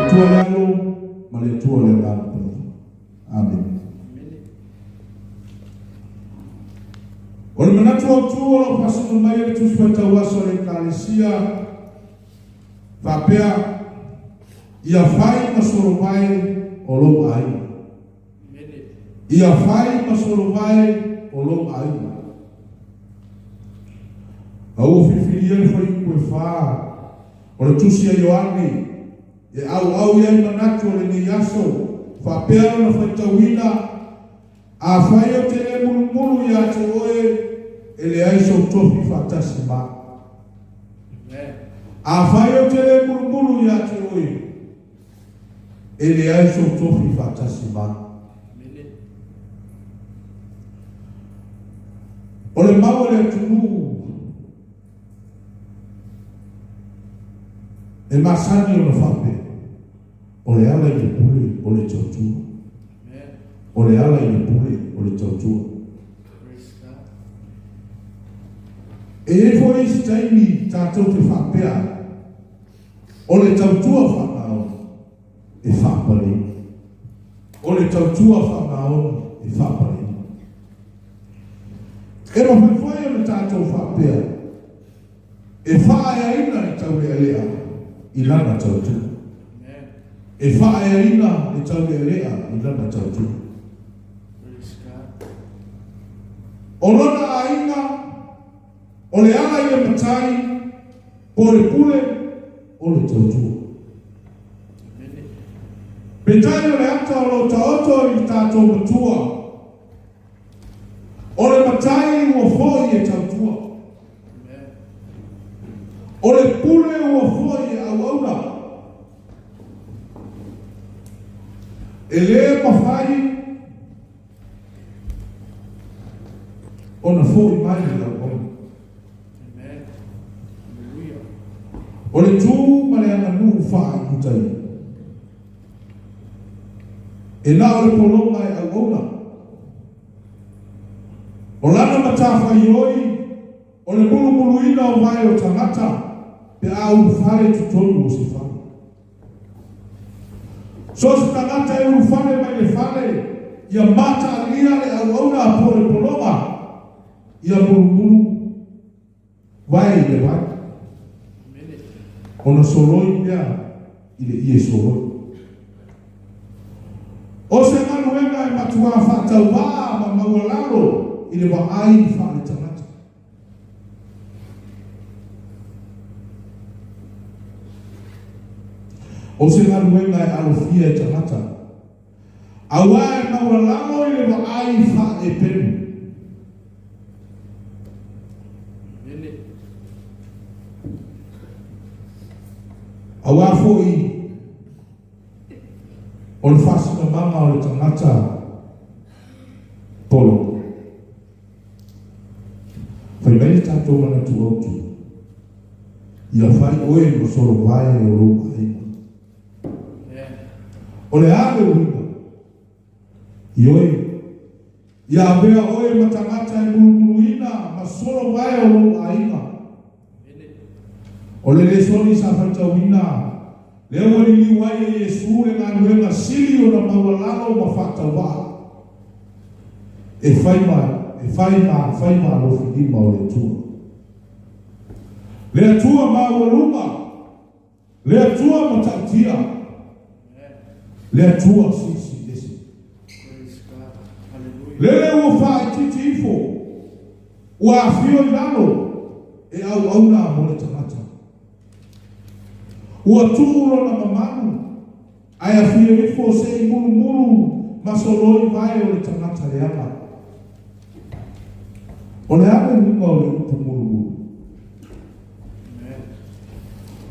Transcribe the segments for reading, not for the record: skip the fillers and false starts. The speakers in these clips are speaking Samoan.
Matua le Alo ma le Atua le Agaga Paia. Amene. O le manatu autu o lo o faasino mai e le Tusi Faitau Aso a le Ekalesia faapea, Ia fai ma solovae o lou aiga. Ia fai ma solovae o lou aiga. A ua filifilia le fuaiupu e fa o le Tusi a Ioane e auau i ai manatu o lenei aso, faapea lona faitauina, Afai ou te le mulumulu ia te oe, e leai sou tofi faatasi ma au. Afai ou te le mulumulu ia te oe, e leai sou tofi faatasi ma au. O le mau a le atunuu e masani ona faapea, o le ala i le pule o le tautua. O le ala i le pule o le tautua. E i ai foi isi taimi tatou te faapea ai, o le tautua faamaoni e faapaleina. O le tautua faamaoni e faapaleina. E mafai foi ona tatou faapea, e faaeaina le taulealea i lana tautua. E faaeaina le taulealea i lana tautua. O lona aiga, o le ala i le matai, po o le pule, o le tautua. Peitai o le ata o lo o taoto i le tatou matua, o le matai ua foi e tautua. O le pule ua foi e auauna. E le mafai ona foi mai le auauna. O le tu ma le aganuu faaiuta ia. E na o le pologa e auauna. O lana matafaioi o le mulumuluina o vae o tagata pe a ulufale i totonu o se fale. So o se tagata e ulufale mai le fale, ia mataalia le auauna po o le pologa, ia mulumulu vae i le vai, ona soloi lea i le ie soloi. O se galuega e matuā faatauvaa ma maualalo i le vaai faale-tagata. O se galuega e alofia e tagata, auā e maualalo i le vaai faa-epelu. Auā foi o le faasinamaga o le tagata polo. Fai mai le tatou manatu autu, ia fai oe ma solovae o lou aiga. O le a le uiga? Ioe, ia avea oe ma tagata e mulumuluina ma solovae o lou aiga. O le lesoni sa faitauina, lea ua liliu ai e Iesu le galuega sili ona maualalo ma faatauvaa, e fai ma e fai ma fai ma alofilima o le Atua. Le Atua maualuga, le Atua matautia, le Atua silisili ese. Lele ua faaitiiti ifo, ua afio i lalo e auauna mo le tagata. Ua tuu lona mamalu, ae afio ifo se i mulumulu ma soloi vae o le tagata leaga. O le a le uiga o le upu mulumulu?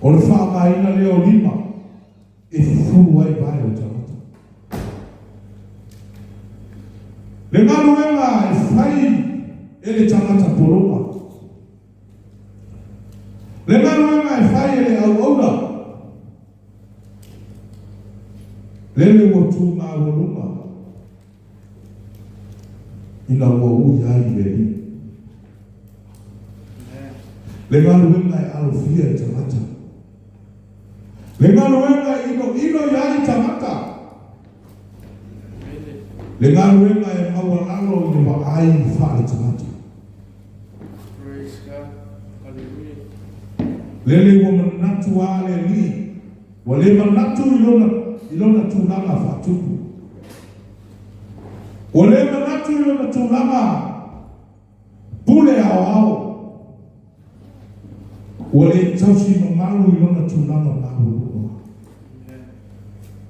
O le faaaogaina lea o lima e fufulu ai vae o tagata. Le galuega e fai e le tagata pologa. Le galuega e fai e le auauna. Lele ua tu maualuga ina ua ui ai le Alii. Le galuega e alofia e tagata. Le galuega e inoino i ai tagata. Le galuega e maualalo i le vaai faale-tagata. Lele ua manatu a le Alii, ua le manatu i lona, i lona tulaga faatupu. Ua le manatu i lona tulaga pule aoao. Ua le tausi mamalu i lona tulaga maualuga,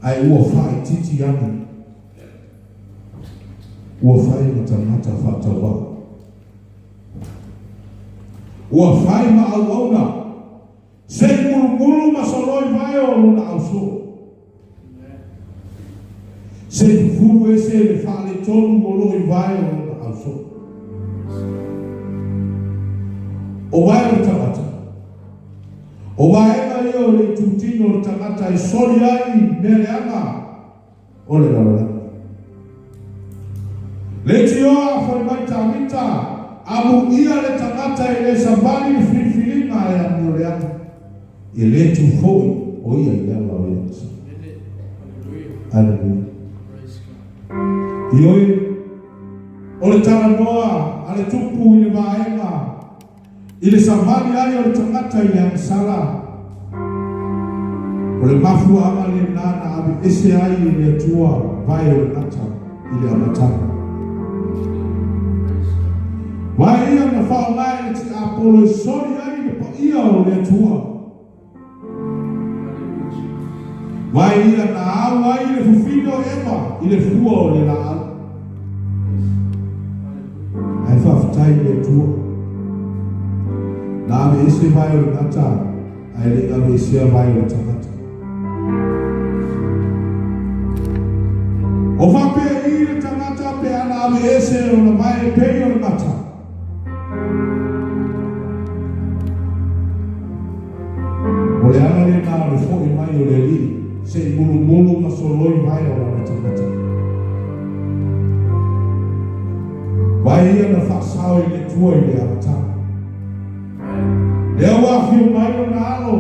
ae ua faaitiiti ane, ua fai ma tagata faatauvaa, ua fai ma auauna, se i mulumulu ma soloi vae o lona ausoo, se i fufulu ese le faaletonu o lo o i vae o lona ausoo. O vae o le tagata, o vaega ia o le itutino o le tagata e soli ai mea leaga o le lalolagi. Leitioa fai mai Tavita, amuia le tagata e le savali le filifiliga e amio leaga, e le tu foi o ia i le ala o e agasala. Aleluia. Ioe, o le talanoa a le tupu i le vaega i le savali ai o le tagata i le agasala, o le mafuaaga lena na aveese ai e le Atua vae o le gata i le amataga. Vae ia na faaaoga e le tiapolo e soli ai le paia o le Atua. Vae ia na au ai le fafine o Eva i le fua o le laau. Ae faafetai i le Atua. Na aveese vae o le gata, ae le i aveesea vae o le tagata. O faapea i le tagata pe ana aveese ona vae e pei o le gata. O le ala lena o le fo'i mai o le Alii, se i mulumulu ma soloi vae o lana tagata. Vae ia na faasao i le Atua i le amataga. Lea ua afio mai lona alo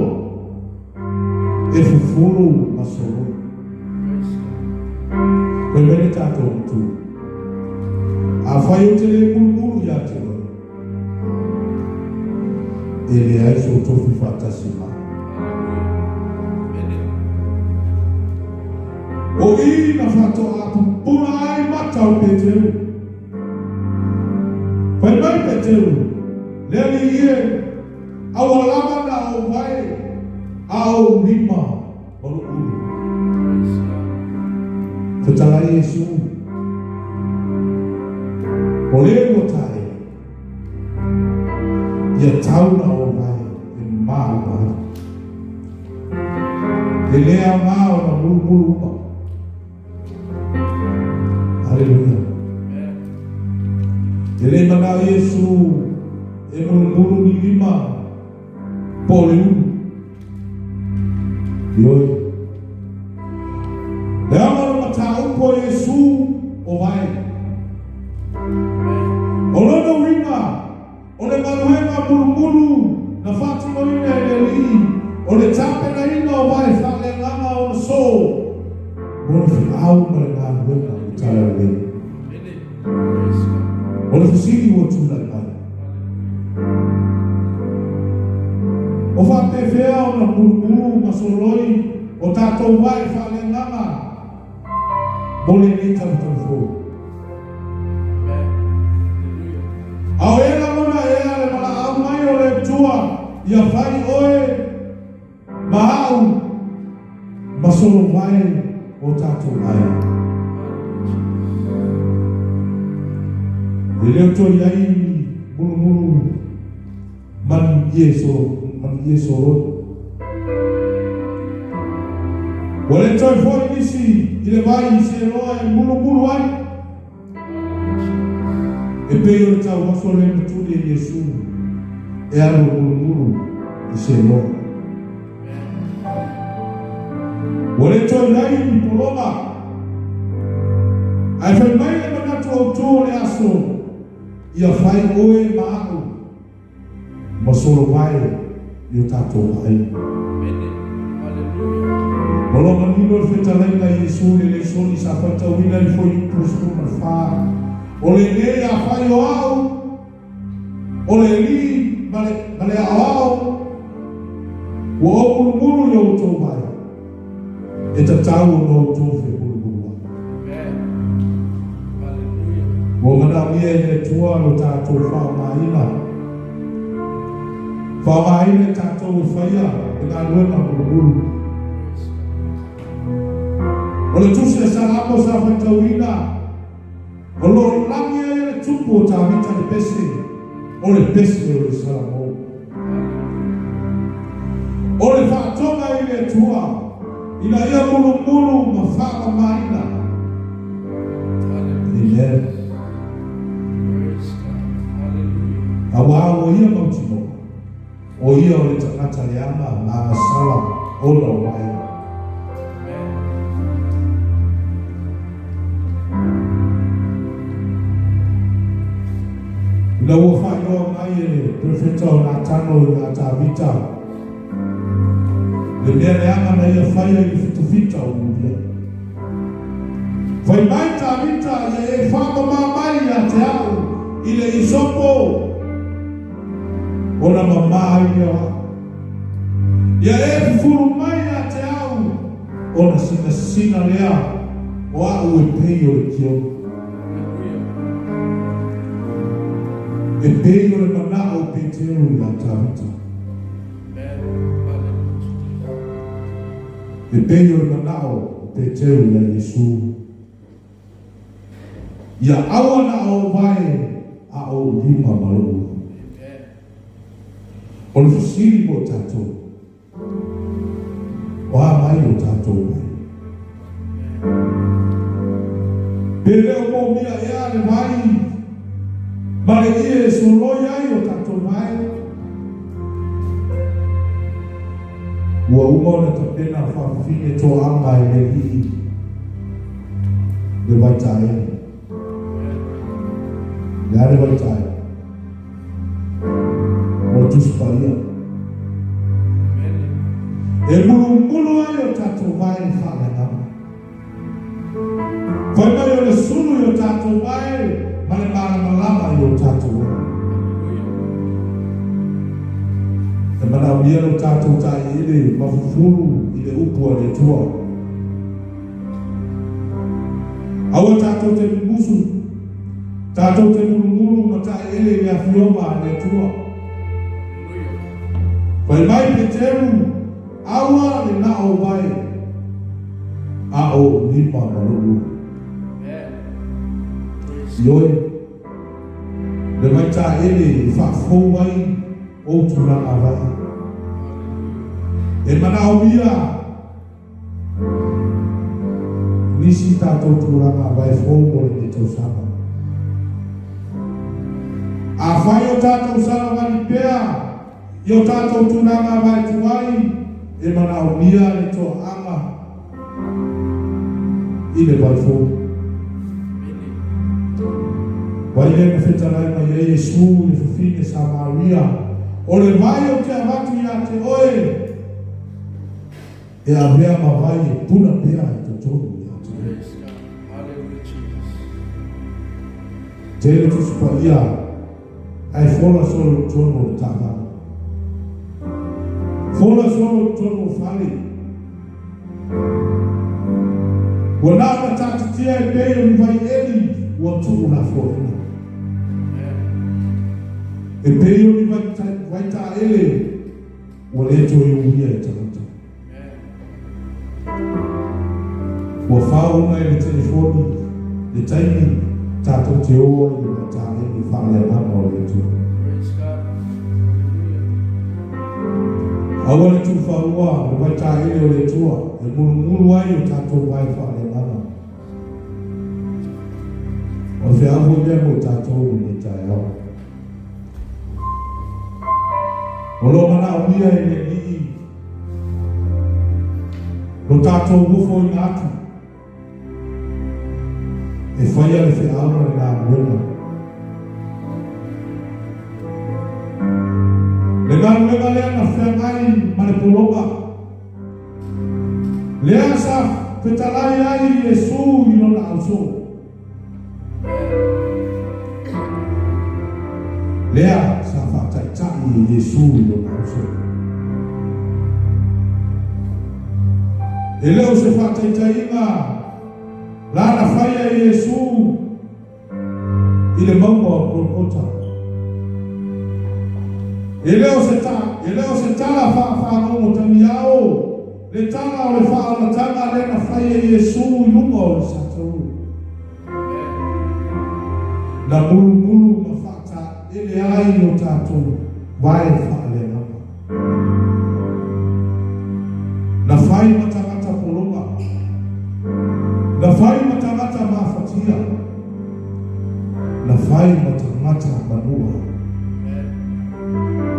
e fufulu ma soloi. Fai mai le tatou Matua, Afai ou te le mulumulu ia te oe, e leai sou tofi faatasi ma au. O i na faatoa pupula ai mata o Peteru. Fai mai Peteru, Le Alii e, aua lava na ou vae a ou lima ma lou ulu. Fetalai Iesu, o le ua tae, ia tau na ou vae e mālama ai. E le aoga ona mulumulu uma. Aleluia. E le manao Iesu e mulumulu ni lima po o le ulu. Ioe. Leaga o le mataupu a Iesu o vae. O lona uiga, o le galuega mulumulu na faatinoina e le Alii, o le tapenaina o vae faaleagaga ona soo mo le feau ma le galuega o le Talalelei. O le fesili ua tulai mai, O faapefea ona mulumulu ma soloi o tatou vae faaleagaga mo lenei tautau fou? A o e lagona ea le valaau mai o le Atua ia fai oe ma au ma solovae o tatou aiga? E le o toe i ai ni mulumulu ma ni ie soloi. Ua le toe foi nisi i le vai i Seloa e mulumulu ai. E pei o le tauaso lea na tuli e Iesu e alu e mulumulu i Seloa. Ua le toe i ai ni pologa, ae fai mai le manatu autu o le aso, ia fai oe ma a'u ma solovae i o tatou aiga. O lo manino le fetalaiga a Iesu le lesoni sa faitauina i le fuaiupu 14. O lenei afai o au, o le alii ma le aoao, ua ou mulumulu i o outou vai, e tatau ona outou femulumulu ai. Ua manaomia e le Atua lo tatou faaaogaina. Faaaogaina i tatou e faia le galuega mulumulu. O le tusi a Salamo sa faitauina, o lo o lagi ai le tupu o Tavita le pese, o le pese o le Salamo. O le faatoga i le Atua, ina ia mulumulu ma faamamaina. Amen. Auā ua ia mautinoa, o ia o le tagata leaga ma agasala ona o vaega. Ina ua faailoa mai e le perofeta o Natano ia Tavita le mea leaga na ia faia i le fitafita o Uria. Fai mai Tavita ia e faamamā mai ia te au i le isopo ona mamā ai lea o au. Ia e fufulu mai ia te au ona sinasina lea o au e pei o le kiona. E pei o le manao o Peteru ia Tavita. E pei o le manao o Peteru ia Iesu. Ia aua na o vae a o lima ma lou. O le fesili mo tatou. O a mai o tatou vai. Pe le o mōmia ea le vai ma le ie e soloi ai o tatou vai. Ua uma ona tapena faafafine toaga e le alii le vaitaele. Le a le vaitaele? O le Tusi Paia. E mulumulu ai o tatou vai faaleagaga. Fai mai o le sulu i o tatou vai ma le malamalama i o tatou ola. E manaomia lo tatou taeele mafufulu i le upu a le Atua. Aua tatou te mumusu, tatou te mulumulu ma taeele i le afioga a le Atua. Fai mai Peteru, aua le na o vai, a o lima ma lou. Ioe, le vai taeele e faafou ai o tulaga vai. E manaomia nisi tatou tulaga vai fou mo lenei tausaga. Afai o tatou salavali pea i o tatou tulaga vai tuai, e manaomia le toaaga i le vai fou. Vai le na fetalai mai ai Iesu i le fafine Samaria, o le vai o te avatu ia te oe, e avea ma vai e puna pea i totonu ia te oe. Tele Tusi Paia ae fola solo i totonu o le taavale. Fola solo i totonu o fale. Ua na ona taatitia e pei o ni vai eli ua tuu lafoaina. E pei o ni vai taele ua le toe uia e tagata. Ua fao uma e le telefoni le taimi tatou te o ai le vai taele faaleagaga o le Atua. Aua le tuufaua le vai taele o le Atua e mulumulu ai o tatou vai faaleagaga. O le feau foi lea mo tatou i lenei taeao. O lo manaomia e le alii lo tatou ofoina atu e faia le feau ma le galuega. Le galuega lea na feagai ma le pologa. Lea sa fetalai ai Iesu i lona ausoo. Lea sa faataitai e Iesu i lona ausoo. E le o se faataitaiga lana faia e Iesu i le mauga o Golgota. E le o se tala faafagogo tagiao le tala o le faaolataga lea na faia e Iesu i luga o le satauro. Na mulumulu ma faataele ai o tatou vae faaleagaga. Na fai ma tagata pologa. Na fai ma tagata mafatia. Na fai ma tagata manua.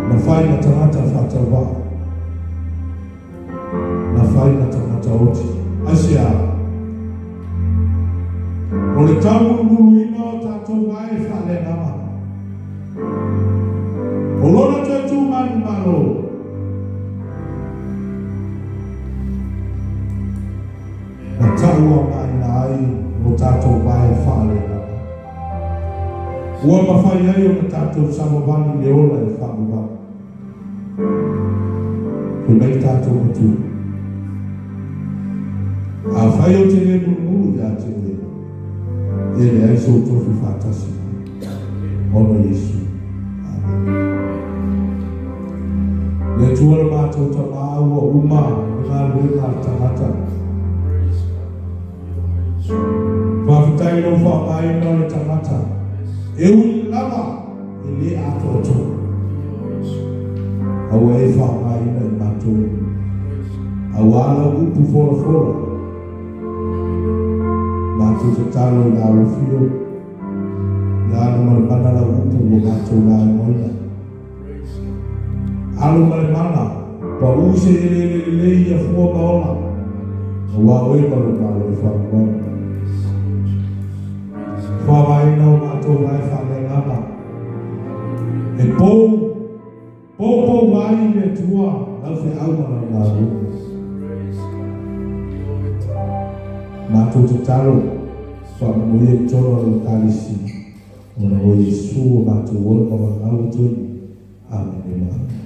Na fai ma tagata faatauvaa. Na fai ma tagata oti. Aisea? O le taumulumuluina o tatou vae faaleagaga. O lona toe tumanumalo. Na taua maina ai o tatou vae faaleagaga. Ua mafai ai ona tatou savavali le ola e faavavau. Fai mai tatou matua. Afai ou te le mulumulu ia te oe, e leai sou tofi faatasi ona Iesu. Amen. Le Atua le matou tamā ua uma le galuega a le tagata. Faafetai lou faaaogaina o le tagata. E ui lava e le atoatoa. A ua e faaaogaina i matou. Auā lau upu folafola. Matou tatalo i la alofio. Ia alu ma le mana lau upu ua matou laemoina. Alu ma le mana, pau se eleele lelei ia fua ma ola. Auā oe ma lou malo e faamamau. Faaaogaina o matou vae faaleagaga. E pou, poupou ai le Atua lau feau ma lau galuega. Matou tatalo, faamanuia i totonu o lau Ekalesia. Ona o Iesu o matou ola ma valaau atu ai. Amene.